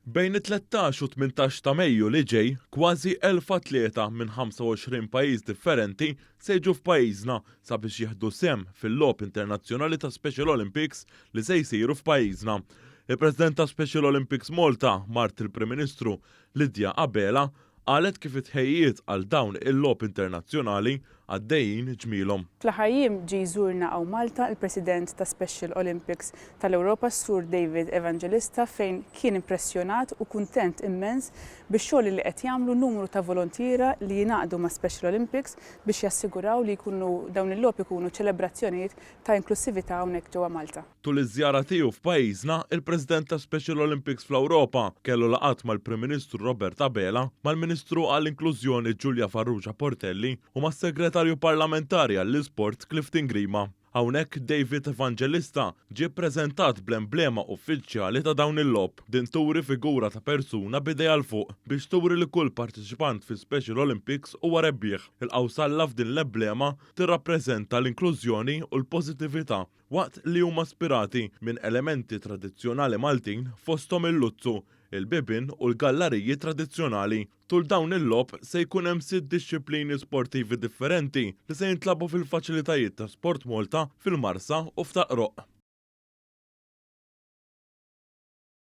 Bejn it-13 u 18 ta' Mejju li ġej, kważi 1,000 atleta minn 25 pajjiż differenti se jiġu f'pajjiżna sabiex jieħdu sehem fil-Logħob Internazzjonali ta' Special Olympics li se jsiru f'pajjiżna. Il-President ta' Special Olympics Malta, mart il-Prim Ministru Lydia Abela, qalet kif it-tħejjijiet għal dawn il-Logħob Internazzjonali għaddejjin ġmielhom. Fl-aħħar jiem ġie jżurna hawn Malta l-President ta' Special Olympics tal-Ewropa s-Sur David Evangelista fejn kien impressjonat u kuntent immens bix-xogħol li qed jagħmlu numru ta' volontiera li jingħaqdu ma' Special Olympics biex jassiguraw li jkunu dawn il-logħob ikunu ċelebrazzjonijiet ta' inklussività hawnhekk ġewwa Malta. Tul iż-żjara tiegħu f'pajjiżna, il-President ta' Special Olympics fl-Ewropa kellu laqgħat mal-Prim Ministru Robert Abela, mal-Ministru għall-Inklużjoni Julia Farrugia Portelli u mas-Segretarju Parlamentari għall-Isport Clifton Grima. Hawnhekk David Evangelista ġie ppreżentat bl-emblema uffiċjali ta' dawn il-logħob. Din turi figura ta' persuna b'idejha 'l fuq biex turi li kull parteċipant fi Special Olympics huwa rebbieħ. Il-qawsalla f'din l-emblema tirrappreżenta l-inklużjoni u l-pożittività waqt li huma spirati minn elementi tradizzjonali Maltin fosthom il-luzzu, il-bibien u l-gallariji tradizzjonali. Tul dawn il-logħob se jkun hemm sitt dixxiplini sportivi differenti li se jintlagħbu fil-faċilitajiet ta' Sport Malta fil-Marsa u f'Ta' Qroqq.